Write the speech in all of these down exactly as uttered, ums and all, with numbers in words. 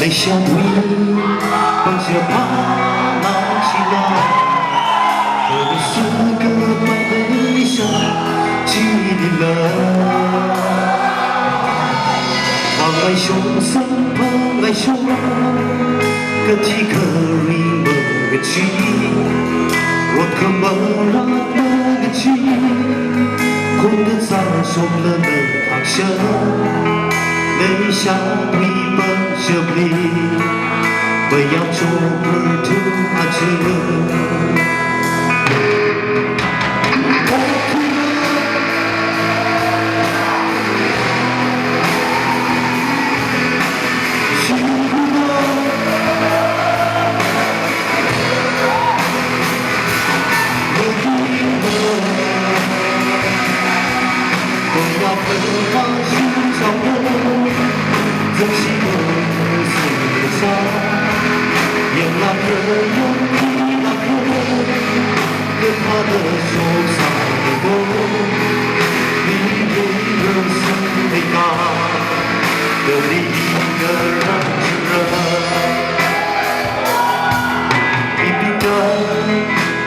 Leishatwui pangshap phanao chila, pangshap kapai leishat chilila. Phangaishong samphang ngaishong, kathi kharing makachi, rot kamarat makachi, khon kazā shomlala thāngsha, leishatwui pangshapli, mayam chopar thu aja.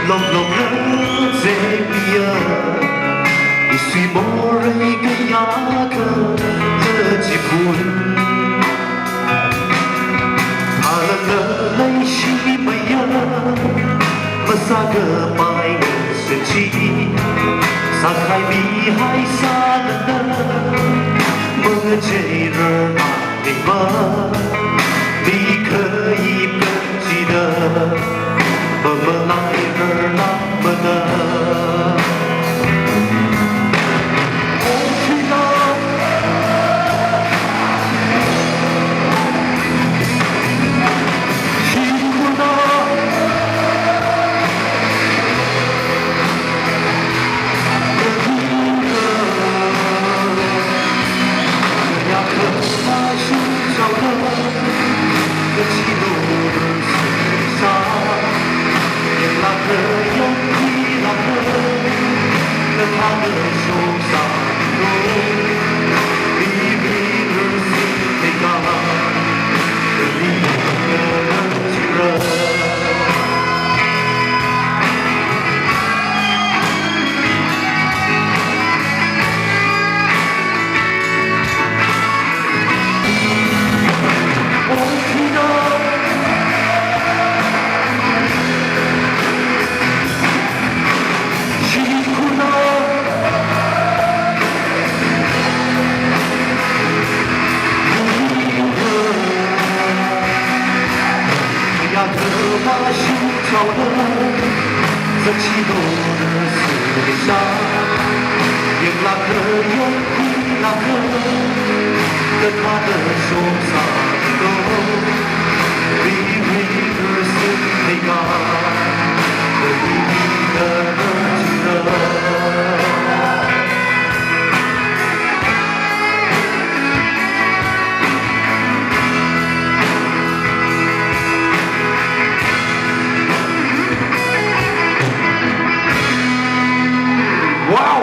Long long rāzeiya, isui morei kayākha kachipun. Alala leishimeiya, masākapai ngasachi, sākhai mihai sālala, mangacheirarmana, mikhayip kachida, mamalairar namana. Wow!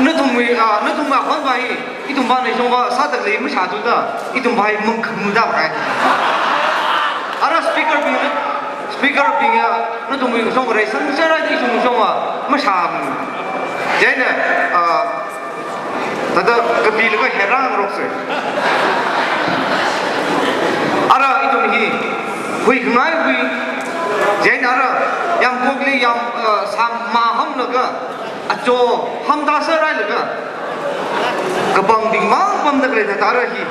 Nathumwui, ah, nathumwui akhon va hi, ithum va nashong va sāda khalei mashāthuda, ithum va hi mangkhamuda vai. Ara speaker bing, speaker bing ya, nathumwui shong va rai sang chara ithum shong va mashā. Chieina, ah, thāda kapilaga herang rokse. Ara ithum hi, huikhangai hui, chieina ara, yamkokli yam, ah, sam mahamlaga, acho, hamda sārailaga, kapangbing mang pamda khalei thāda ara hi.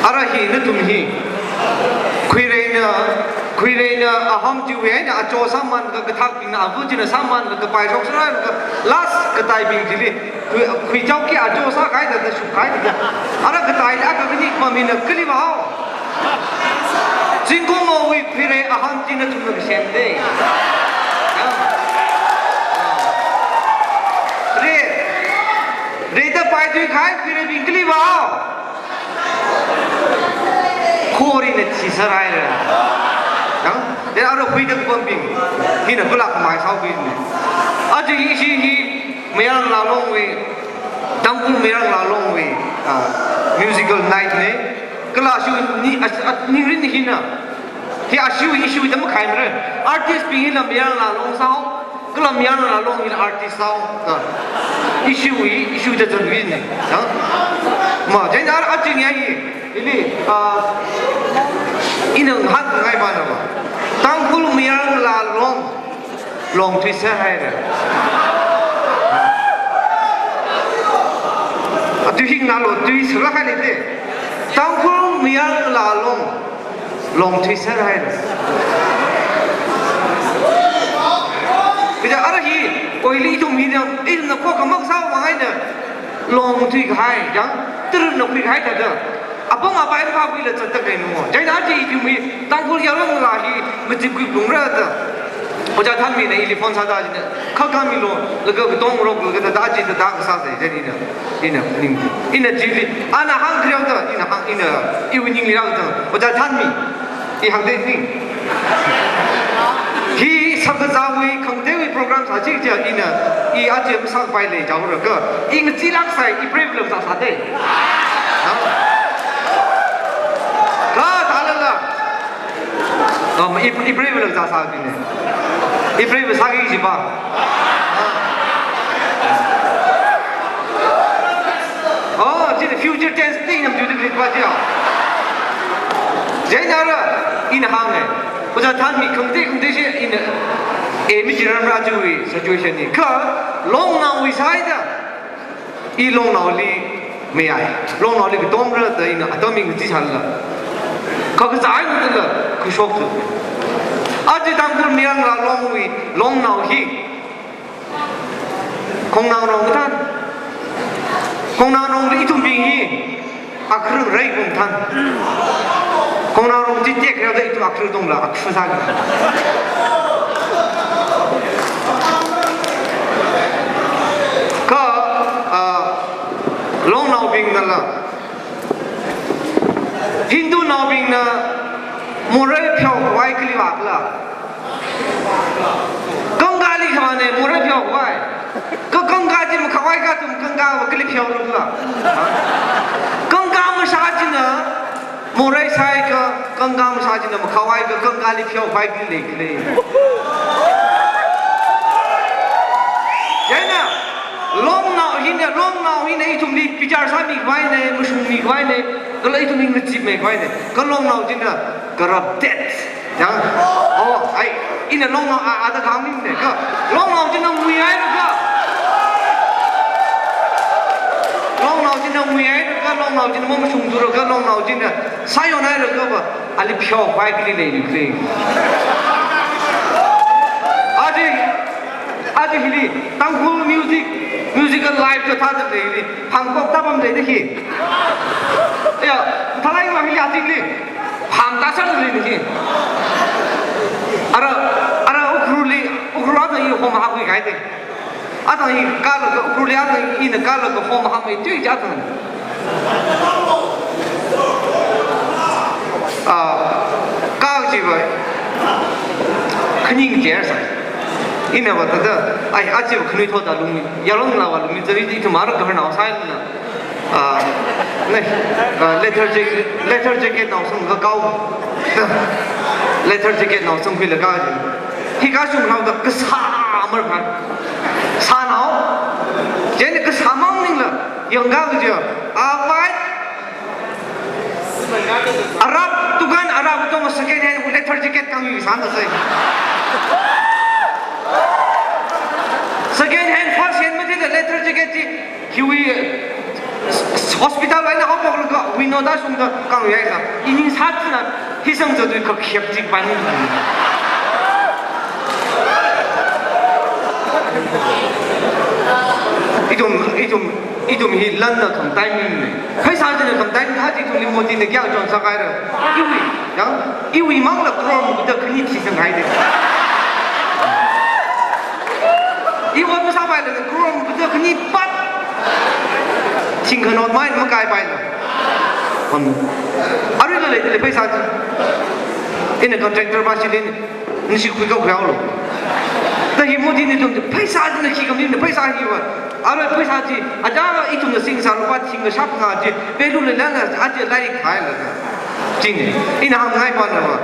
Ara hi nathum hi. Khuireina, khuireina aham chiwui eina acho sāmānlaga, kathakbingna avu china sāmānlaga, paishok sārailaga, last kataibing chili, khui, khuichaoki acho sākahai thāda, shukkahai thāda. Ara kataili akha khani pamina kali vāhao. Zingkumowui khuirei aham chi nathumna kasem de. Re, reida paithuikahai khuireibing kali vāhao. Khorina thi sāraira. Yang, then ara khuida kapambing. Hina kulak mai saobingna. Aja ishi hi Mayar Ngalā Longwui, Tangkhul Mayar Ngalā Longwui, ah, musical night ne. Kala ashiwui, ni, as-, at, ningrin hina. Hi ashiwui, ishiwui da makhaimara. Artist bing hila Mayar Ngalā Long sāhao, kala Mayar Ngalā Long hila artist sāhao. Ah. Ishiwui, ishiwui da zangrin ne. Ah. Ma, chieina ara aching ya hi. Ili, ah, ina ngahānngai mana ba. Tangkhul Mayar Ngalā Long. Long thuiser haira. Atui hing nalo tui sālāk hailei te. Tangkhul Mayar Ngalā Long. Long thuiser haira. Kaja ara hi, oili ithum hina, ithumna khokkha makasā vang eina. Long thuikahai, yang, tara na khuikahai thāda. Apong apai makhuila zatda khalei nu. Chieina aja ithum hi, Tangkhul Mayar Ngalā hi, machip khuiphungra da. Ojā Thanmina ili phone sāda china. Kha khami lo, laga katong rok, laga thāda aja thāda kasā sai, chieina ina. Ina, ning. Ina chili, ana hāngkhareo da, ina hāng, ina, iwui ningli rāda. Ojā Thanmi. I hāngda ning. Hi sākazāwui khangateiwui program sāchi chiakha ina, i aja masāpai lei jihaora kha, i ngachilāk sai, i preiva lam sāsā de. Ha? Kha thālala. Um, i, i preiva lam sāsā bing ne. I preiva sāki jipa. Oh, chieina future tense ting nam ju de klik pa chia. Chieina ara, ina hānga. Ojā Thanmi khangatei khangatei chi ina, eh, mi chiram rāchiwui situation ni. Kha, longnaowui side da. I longnaoli mayai. Longnaoli katomra da ina, atam mi ngachi sālala. Kha kazā eina da la, khuishok tu. Aja Tangkhul Mayar Ngalā Longwui, longnao hi. Khongnang rong than. Khongnang rongli ithumbing hi. Akhru rai kong than. Khongnang rong chi tek rao da ithu akhru tongla akhru sāki. Kha, ah, longnaobingna la. Hindunaobingna morei pheokhavai kali vākhala. Kangkāli khavāna, morei pheokhavai. Kha kangkā chi makhawai kha athum kangkāva kali pheorukhala. Kangkā mashā china morei sāi kha, kangkā mashā china makhawai kha, kangkāli pheokhavai kali leikhala. Chieina, longnao hina, longnao hina ithumli bichar sāmikhavaina, mashungmikhavaina, kala ithumli ngachipmekhavaina. Kha longnao china corrupted. Yang, oh, ai, ina longnao a, a da khangmine, kha. Longnao china ngui haira kha. Longnao china ngui haira kha, longnao china mamashungthura kha, longnao china sāyon haira kha va, ali pheokhavai kali leili kling. Aja, aja hili, Tangkhul music, musical life kathāda leili, phangkok tāpam leida hi. Ya, thalai ma hili atingli. Pham ta sāda leini hi. Ara, ara Ukhrulli, Ukhrul athang i hom hakhui kahai te. Athang i kala ka Ukhrulli athang ina kala ka hom hamei tui ja athang. Ah, ka Khani ngachei sā. Ina va thāda, ai, aja khanuithot da lungli, yaronla va lungli zari di ithum ara gaharnao sālala. Ah, ne, ah, leather jacket, leather jacket nao sung ga kao. Leather jacket nao sung pila ga. Hi kashungnaoda kasā mar kha. Sānao. Chieina kasā mang maningla, yangga kaja. Apai. Arab, dukan Arab tong second hand leather jacket kangmi sānda sai. Second hand, first hand matheila leather jacket chi, hiwui, hospital eina haophok laga window da shungda kangmi sā. Ini sātna, hi sāngza tui kakhiak chi pani. Ithum, ithum, ithum hi lanna khamtaimingne. Pheisā china khamtaimin, aja ithumli Modina kayākha chon sākhaira. Iwui, ya, iwui mangla crore makuda khani thisanghaide. Iwui masāpailala crore makuda khani pat. Thingkha note mai makaipaila. Hon. Aruila leilei pheisā chi. Ina contractor pa shilin. Nashi khuikakhui haolo. Da hi Modina ithum pheisā china khi khamli pheisā hiva. Arui pheisā chi, aja ithumna singsa lupā thingkha shāphangā chi, value leilala, aja lairik khaila. Chieina, ina hāngngai pana va.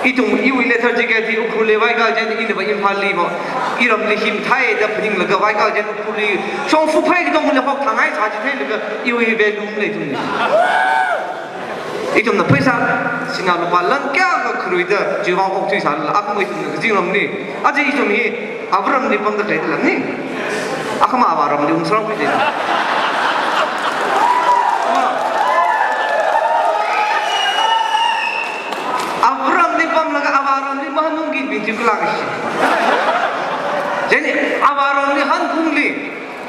Ithum iwui leather jacket hi Ukhrulli vaikha chieina ina va Imphalli va. Iramli hi matheida phaninglaga vaikha chieina Ukhrulli. Shongfa phei katongla hokthāngai sā chi theilaga iwui value maleithumne. Ithumna pheisā, sinā lupā lan kayākha kharuida, chiwui vang okthuisālala, akhama ithumna kazingramli. Aja ithum hi, avaramli pamda khalei lamni. Akhama avaramli ungsarang pui de. Avaramli pamlaga avaramli mahanungki bing chi kula kashi. Chieina, avaramli hanungli.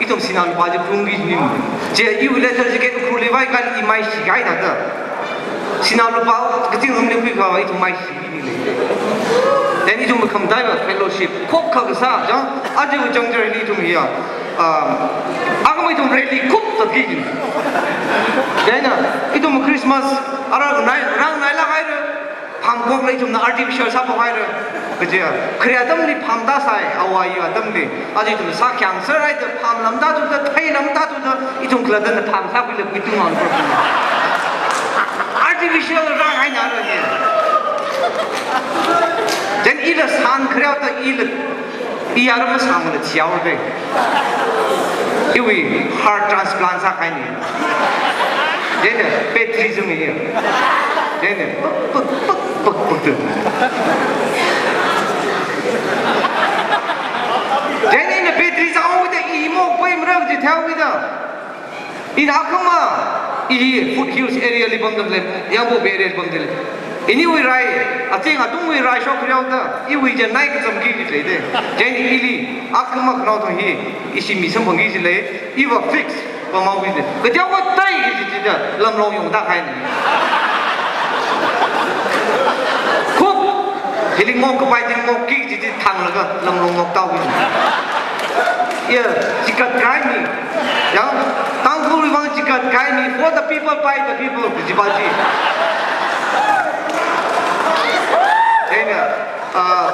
Ithum sinā lupā chi phungki nim. Chi iwui leather jacket Ukhrulli vaikha i maishi kahai thāda. Sinā lupā kazingramli khuikha ithum maishi ni lei. Then ithum khamtaiva fellowship khokha kasā, chang, aja ujang jarli ithum hiya. Um, akhama ithum rally khop zatki. Then, uh, ithum Christmas ara nai, rāngailāk haira. Phāmkhokla ithumna artificial sāphok haira. Kaja, khare atamli phāmda sai, awui atamli. Aja ithumna sākhyang sārai da, phāmlamda thuda, theilamda thuda, ithum khalattana phāmsākhuila kuitung on problem. Artificial rāngaina ra ni. Then ila san khare ata ila I ara masāmana thihaoda. Iwui heart transplant sākahaina. Chieina battery zung ya. Chieina puk, puk, puk, puk, puk tu. Chieina ina battery zanghaoda i mok pai mara chi thihaoda. Ina akhama, i hi foothills area li pamda lei, Yangpok Bay area li pamda lei. Iniwui rai, aching atungwui rai shok khare ata, iwui chieina kazamki kajai de. Chieina ili, akhama khanaothang hi, ishi mi samphangki jilei, iva fix, pamhaoki de. Kateokha tai ki ji jida, lamlong yongda kahaina. Khup, hili ngok kapai chi ngokki ji ji thanglaga, lamlong ngokta wi. Ya, chikat kahai mi. Ya, Tangkhulwui vang chikat kahai mi, for the people, by the people, kaji pa chi. Chieina, ah,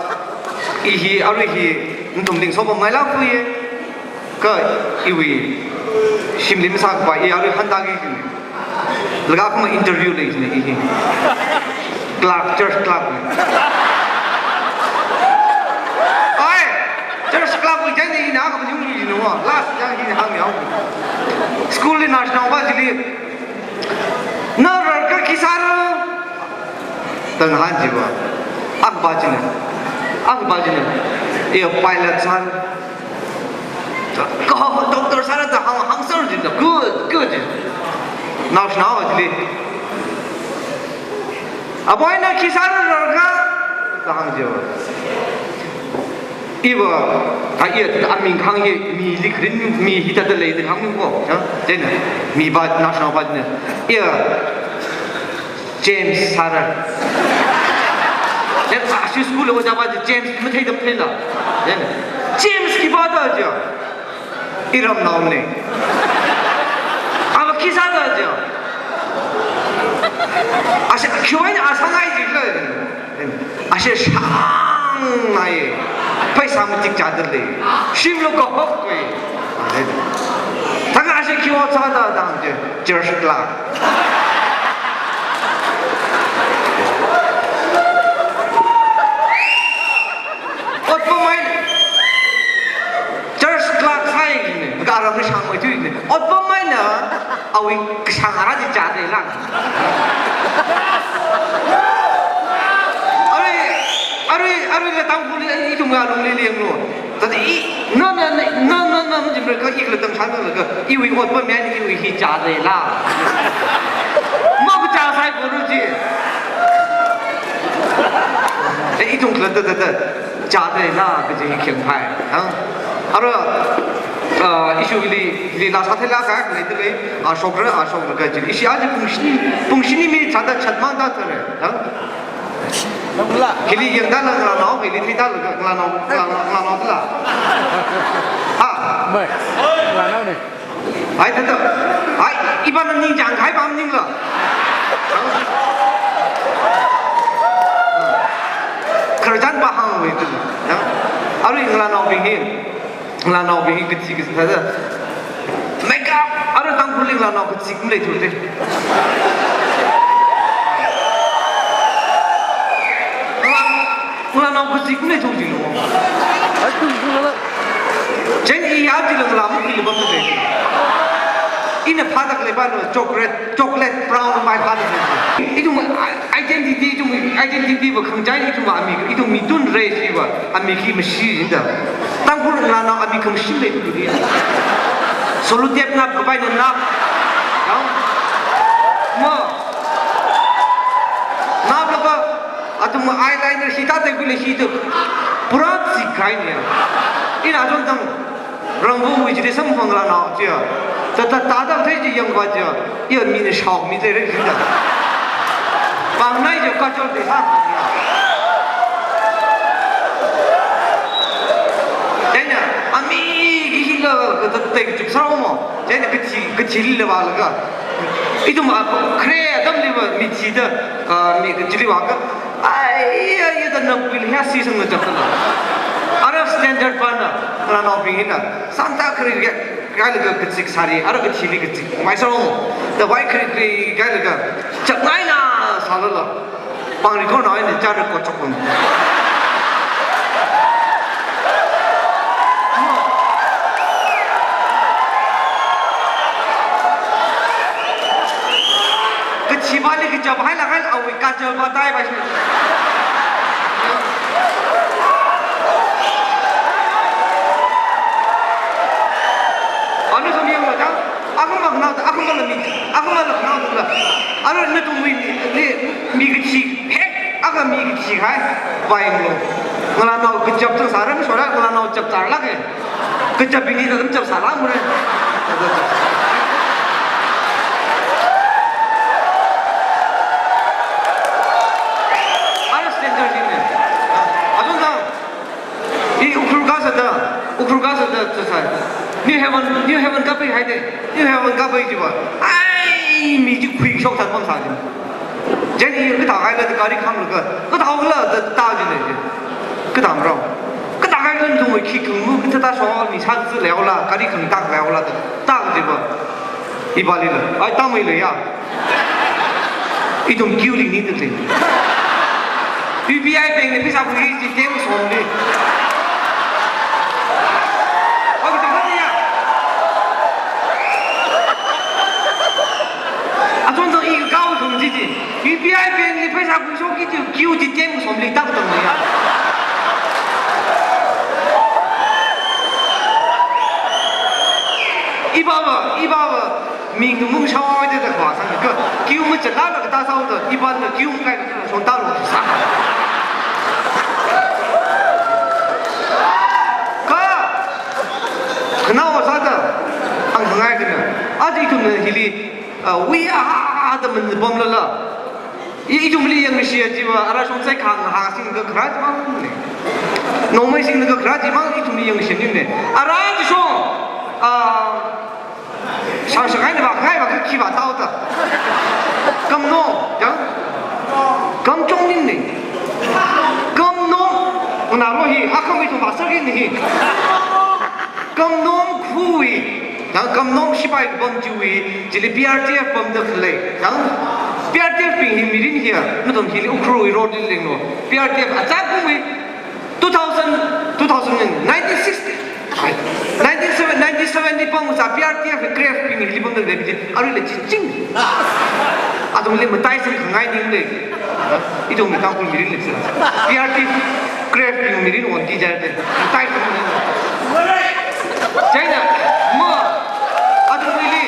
i hi, arui hi, nathum lingso pamngailākpui ye. Kha iwui shimli masākapai, i arui hānda ki jine. Laga akhama interview lei jine i hi. Clerk, church clerk lei. Ai, church clerk lei jine ina akhama yungli jine wa. Last yang jine hāngmi haowa. School li national ba jili. Na rarkha khi sāra? Da ngahān jiva. Akha ba jine. Akha ba jine. Iya pilot sāra. Kha doctor sāra da hāng, hāngsāra jida. Good, good ji. Naoshinao jili. Apoi na khi sāra rarkha? Da hāng jiva. Iva, a iya thāda aming kahāng hi, mili kharing, mi hithāda lei da kahāng ko, ya? Chieina, mi ba, naoshinao ba ne. Iya, James sāra. Then, ashi school lo ojā pa James matheida matheila. Then, James khi pa da ja. Iramnaone. Ava khi sāda ja. Ashi, khiwui eina a sāngai jila. Then, shāngnai. Pheisā matik chāda lei. Shimlu kahok kui. Thākha ashi khi ot sāda da hāngji, church clerk. Otpamei, church clerk sāi ne, ka aram ni shāngmei tui ne. Otpameina awui kashāng ara chi chāda lei. Arui, arui, aruila Tangkhulli ithum ngalungli lenglu. Thāda i, na, na, na, na, na, na, jimre ka ikla tang shānlaga, iwui otpamei, iwui hi chāda lei. Makacha saikorali. Eh, ithum khala da, da, da, chāda lei kaji hi kheng phai. Ha? Ara, ah, issue li, li la sa thela ka, li de lei, ashokra, ashokra kaji. Ishi aja pung shini, pung shini mi chāda chatmang da thare. Ha? Hili yangda la ngalānao, hili theida la ngalānao, ngalānao, ngalānao la. Ha. Mai. Ngalānao ne. Hai, thāda. Hai, iba na ningchāng kahai pam ningla. Khararchan pāhāngwui tu. Ya. Arui ngalānaobing hi. Ngalānaobing hi kachi kachi thāda. Makeup, ara Tangkhulli ngalānao kachi maleithu te. Ngalā, ngalānao kachi maleithu jilo. Ai, tu, tu, tu. Chieina i ya jilo ngalā makhuili pam te. Ina phāda khalei pāna chocolate, chocolate brown mai phāda khalei. Ithum identity, ithum identity va khangachei, ithum ami, ithum mi tun race va, ami khi mashi jinda. Tangkhul ngalānao ami khamashi lei tu. Sellotape nap kapaina nap. Yao? Ma. Naplaga, athum eyeliner shi ta te kule shi tu. Pura chi kai ne. Ina jon tang. Rangvawui chili samphang ngalānao chiya. Ta, ta, ta, ta, thei chi yangva chiya. Iya mina shao mi te re jinda. Pangnai jo kachol te sa. Chieina, ami hi hila, ta, ta, ta, chuk sao mo. Chieina kachi, kachili le va laga. Ithum a, khare atamli va mi chida, ah, mi kachili va ka. Ai, ai, ai, da na pui liya si sang na chapta na. Ara standard pa na, ngalānaobing hina. Santa khare kya, kya laga kachik sari, ara kachili kachik. Mai sa mo. Da vai khare khare kya laga. Chapngai na, sālala. Pangri ko na, ai ni chara ko chok ko. Kachi pāli kachap haila haila awui kachal pā tai pā shi. Anu sum yang lo ta, aku mak nau ta, aku mak mi, aku mak nau ta la. Anu na tu mi, ni, mi kachi, hek, aku mi kachi hai, bai lo. Ngalānao kachap tu sāra, mi sora, ngalānao chap tar lagi. Kachap bing hi na chap sāla mure. Ara standard hi ne. Adon da. I Ukhrul kasāda, Ukhrul kasāda, sāsai. New Haven, New Haven kapai haide. New Haven kapai jiva. Ai, mi chi khui shok san pang sāji. Chieina i kathā haila gari khanglaga, kathā haola da ta ji ne ji. Kathā mrao. Kathā haila nungwui khi kungmu kathā ta shok mi sāzi leola, gari khang tak leola da ta jiva. Ipāli la. Ai, tamei la ya. Ithum queue li ni te te. U T I bank li pheisā khui chi tem som li. Ai, kathā haola ya. Achon tang i kao thum chi chi. U T I bank li pheisā khuishok ki chi queue chi tem somli tak tang ya. Iba ba, iba ba, ming mung shao de da kwa sang ka. Queue ma chala la ka ta sao da, iba na queue kai ka shon ta lo sa. Ka, khanao sāda, ang ngai kana. Aji ithum na hili, ah, wi a, a, a, da man bom la la. I, ithumli yangshi jiva, ara shong sai khang ha sing da khara jimang ne. Nongmei sing da khara jimang ithumli yangshi ne. Ara ji shong, ah, shang shang ai ne ba, ngai ba, khi ba tao ta. Kam no, ya? Kam chong ning ne. Kam Nalo hi, akhamei ithum vāsāki ni hi. Kamnom khui, yang Kamnom shipai pam chiwui, chili P R T F pamda khalei, yang P R T F bing hi mirin hiya, nathum hili Ukhrulwui road li lenglo. P R T F achākumwui, two thousand, two thousand and nineteen sixty, ai, nineteen seventy, nineteen seventy pam sa P R T F craft bing hili pamda khalei biji, aruila chiching. Athumli mataisang khangai ning lei. Ithumwui Tangkhul mirin lei sila. P R T F craft bing mirin onti jai de. Mataisang khangai ning. China, ma, athumli,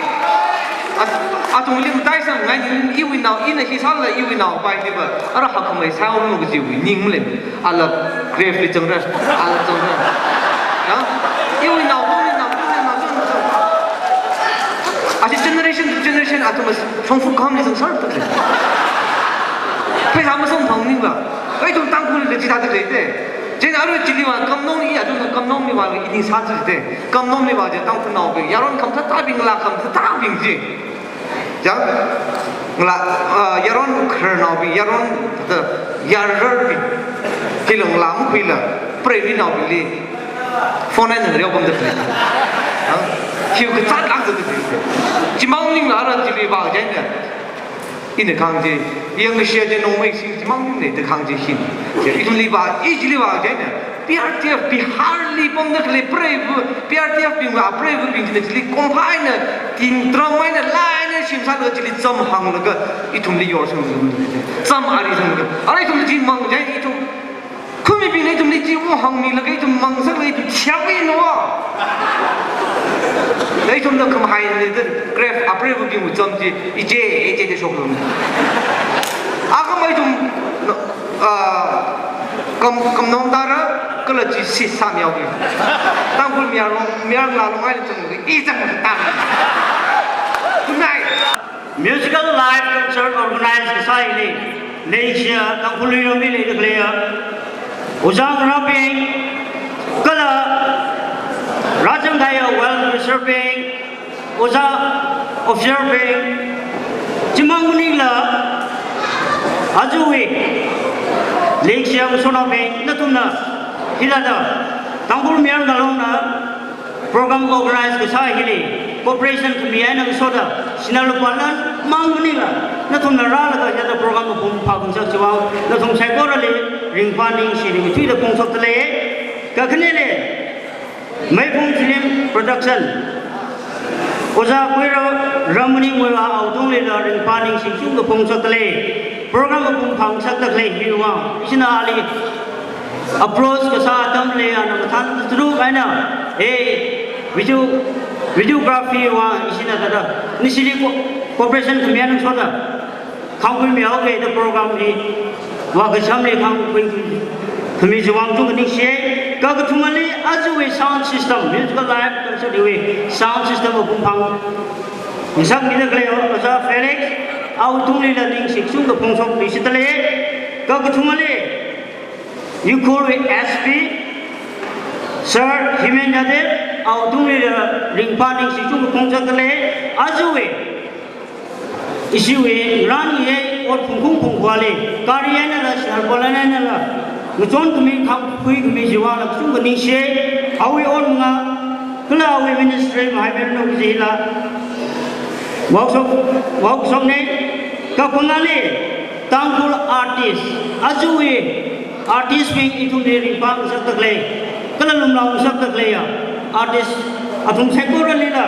at-, athumli mataisang khangai ning, iwui nao, ina hi sālala iwui naopai niva, ara hakhamei sāhaolu kajiwui ning lei. Ala craft li changra, ala changra. Ya? Iwui nao, iwui nao, iwui nao, iwui nao. Aja generation to generation, athum mas-, shongfa khamli zangsāda lei. Pheisā masamphang maningla. Ithum Tangkhulli chithāda lei de. China arui chili vā Kamnom i, athum Kamnomli vā i ning sā chi de. Kamnomli vā chi Tangkhulnaobing, yaron khamathābing, ngalā khamathābing chi. Chang, ngalā, ah, yaron khararnaobing, yaron, the, yararbing. Hilo ngalā makhuila, preiva̱naobingli phone eina ngareo pamda khalei. Chang, hiu kazāt lāngzatda khalei. Chimang maningla ara chili vā china. Ina kahāng chi, yangkashia chi nongmei sing chimang maningla da kahāng chi hin. Ithumli vā, i chili vā china. P R T F Biharli pamda khalei preiva̱, P R T F bingva preiva̱bing china chili komphai eina, ting tram eina, laa eina shim sālaga chili cham hānglaga, ithumli yorsang, cham ari sanglaga. Ara ithum chi mang jai ithum. Khamibingna ithumli chi wo hāngmilaga ithum mang sālaga ithum chiap ino. Da ithumna khamahai ni da craft apreiva̱bingwui cham chi, iche, iche da shoklo. Akhamei ithum, ah, Kam, Kamnom tara, kala chi si sāmihaoki. Tangkhul mayar long, mayar ngalā longai chang, i chang tara. Good night. Musical live concert organize kasā hili, leishiya Tangkhul Luilungli leida khaleiya, Ojā Ngarābing, kala Rāzangthaiya well wisher bing, Ojā officer bing, chimang maningla, ajawui, leishiya ngasotnaobing, nathumna, hithāda, Tangkhul mayar ngalā longna, program organize kasā hili, cooperation khami eina ngasoda, sinā lupā lan mang maningla, nathumna rālaga hithāda program mapung phākhangasak chiwui vang, nathum saikorali, ringphā ningshi ringthuida phongshokda lei, kakhaneli, Meiphung Film Production, Ojā Kuira Ramani Muiwa aotunglila ringphā ningshi kachungkha phongshokda lei, program mapung phāngasakda khalei hiwui vang, ishina ali, approach kasā atamli ana mathān tru eina, eh, video, videography wui vang ishina thāda, nishili co-, cooperation khami eina ngasoda, khangkhuimihaoki da program hi, vākashamli khangkhui khami chiwui vang kachungkha ningshi, kakathumali ajawui sound system, musical live concert wui sound system mapung phāngasakmida khalei Ojā Felix, aotunglila ningshi kachungkha phongshokmishida lei, kakathumali, Ukhrulwui S P, Sir Himen Yadav, aotunglila ringphā ningshi kachungkha phongshokda lei, ajawui, ishiwui, ran ye, ot phungkhung phungkhali, gari einala, sinā lupā lan einala, ngachon khami, khangkhui khami chiwui vangla kachungkha ningshi, awui ot manga, kala awui ministry mahaimiranu kajila, workshop, workshop ne, kaphangāli, Tangkhul artist, ajawui, artist bing ithumli ringphā ngasakda khalei, kala lumlao ngasakda khaleiya, artist athum saikoralila,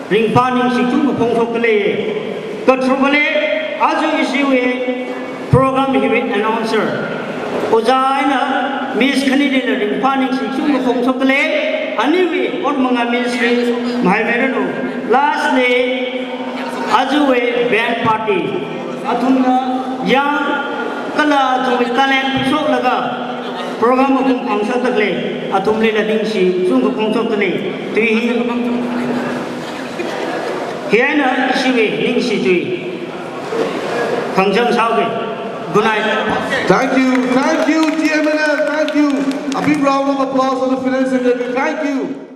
ringphā ningshi kachungkha phongshokda lei. Katharukali, aja ishiwui program hiwui announcer, Ojā eina Miss khanilila ringphā ningshi kachungkha phongshokda lei, aniwui ot manga ministry mahaimiranu. Lastly, ajawui band party, athumna yang kala athumwui talent shoklaga program mapung phāngasakda khalei, athumlila ningshi kachungkha phongshokda lei. Tui hi, hi eina ishiwui ningshi tui khangachang sāhaoki. Good night. Thank you, thank you, T M N L, thank you. A big round of applause for the finance secretary. Thank you.